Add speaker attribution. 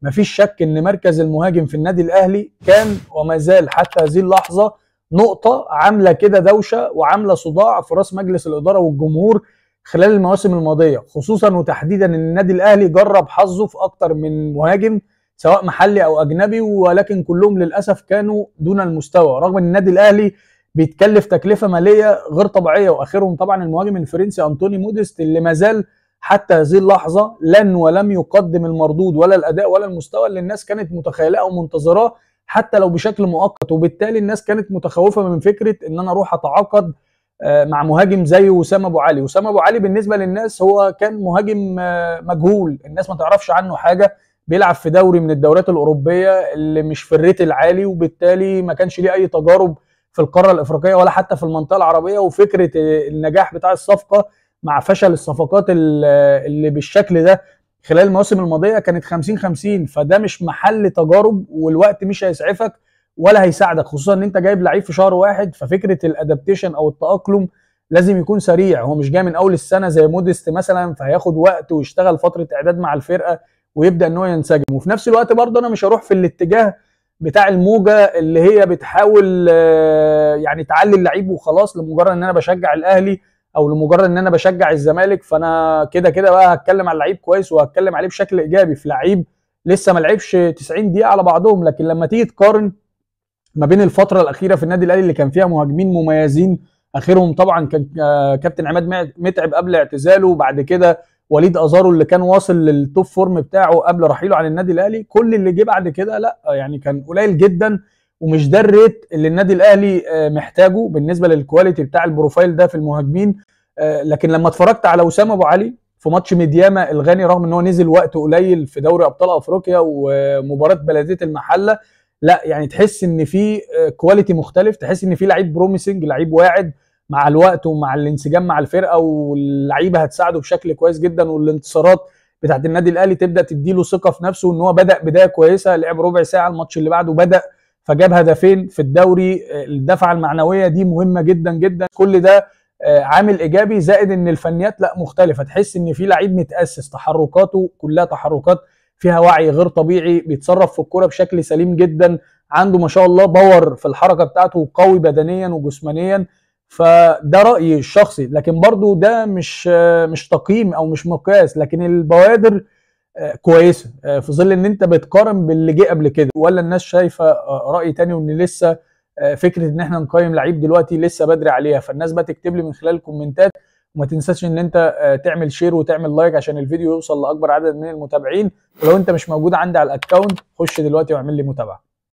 Speaker 1: مفيش شك ان مركز المهاجم في النادي الاهلي كان وما زال حتى هذه اللحظة نقطة عامله كده دوشه وعامله صداع في راس مجلس الادارة والجمهور خلال المواسم الماضية، خصوصا وتحديدا ان النادي الاهلي جرب حظه في اكتر من مهاجم سواء محلي او اجنبي، ولكن كلهم للاسف كانوا دون المستوى، رغم ان النادي الاهلي بيتكلف تكلفة ماليه غير طبيعية، واخرهم طبعا المهاجم الفرنسي انطوني موديست اللي ما زال حتى هذه اللحظة لن ولم يقدم المردود ولا الاداء ولا المستوى اللي الناس كانت متخيلاه او منتظراه حتى لو بشكل مؤقت. وبالتالي الناس كانت متخوفه من فكرة ان انا اروح اتعاقد مع مهاجم زي وسام ابو علي. وسام ابو علي بالنسبة للناس هو كان مهاجم مجهول، الناس ما تعرفش عنه حاجة، بيلعب في دوري من الدوريات الاوروبية اللي مش في ال rate العالي، وبالتالي ما كانش ليه اي تجارب في القارة الافريقية ولا حتى في المنطقة العربية. وفكره النجاح بتاع الصفقة مع فشل الصفقات اللي بالشكل ده خلال المواسم الماضية كانت 50-50، فده مش محل تجارب والوقت مش هيسعفك ولا هيساعدك، خصوصا ان انت جايب لعيب في شهر واحد، ففكره ال adaptation او التاقلم لازم يكون سريع. هو مش جاي من اول السنة زي موديست مثلا، فهياخد وقت ويشتغل فترة اعداد مع الفرقة ويبدا ان هو ينسجم. وفي نفس الوقت برضه انا مش هروح في الاتجاه بتاع الموجه اللي هي بتحاول يعني تعلي اللعيب وخلاص لمجرد ان انا بشجع الاهلي او لمجرد ان انا بشجع الزمالك، فانا كده كده بقى هتكلم على اللعيب كويس وهتكلم عليه بشكل ايجابي في لعيب لسه ما لعبش 90 دقيقة على بعضهم. لكن لما تيجي تقارن ما بين الفترة الاخيرة في النادي الاهلي اللي كان فيها مهاجمين مميزين، اخرهم طبعا كان كابتن عماد متعب قبل اعتزاله، وبعد كده وليد ازارو اللي كان واصل لل top form بتاعه قبل رحيله عن النادي الاهلي، كل اللي جه بعد كده لا يعني كان قليل جدا، ومش ده ال rate اللي النادي الاهلي محتاجه بالنسبة لل quality بتاع ال profile ده في المهاجمين. لكن لما اتفرجت على وسام ابو علي في ماتش ميدياما الغاني، رغم ان هو نزل وقت قليل في دوري ابطال افريقيا ومباراة بلديه المحلة، لا يعني تحس ان في quality مختلف، تحس ان في لعيب promising، لعيب واعد مع الوقت ومع الانسجام مع الفرقة، واللعيبة هتساعده بشكل كويس جدا، والانتصارات بتاعت النادي الاهلي تبدا تديله ثقة في نفسه ان هو بدا بداية كويسة، لعب ربع ساعة الماتش اللي بعده بدا فجاب هدفين في الدوري. الدفعة المعنوية دي مهمة جدا جدا، كل ده عامل ايجابي، زائد ان الفنيات لا مختلفة، تحس ان في لعيب متاسس، تحركاته كلها تحركات فيها وعي غير طبيعي، بيتصرف في الكورة بشكل سليم جدا، عنده ما شاء الله power في الحركة بتاعته وقوي بدنيا وجسمانيا. فده رايي الشخصي، لكن برضو ده مش تقييم او مش مقياس، لكن البوادر كويسة في ظل ان انت بتقارن باللي جه قبل كده. ولا الناس شايفه راي تاني وان لسه فكرة ان احنا نقيم لعيب دلوقتي لسه بدري عليها؟ فالناس بقى تكتب لي من خلال الكومنتات، وما تنساش ان انت تعمل share وتعمل like عشان الفيديو يوصل لاكبر عدد من المتابعين. ولو انت مش موجود عندي على ال account خش دلوقتي واعمل لي متابعه.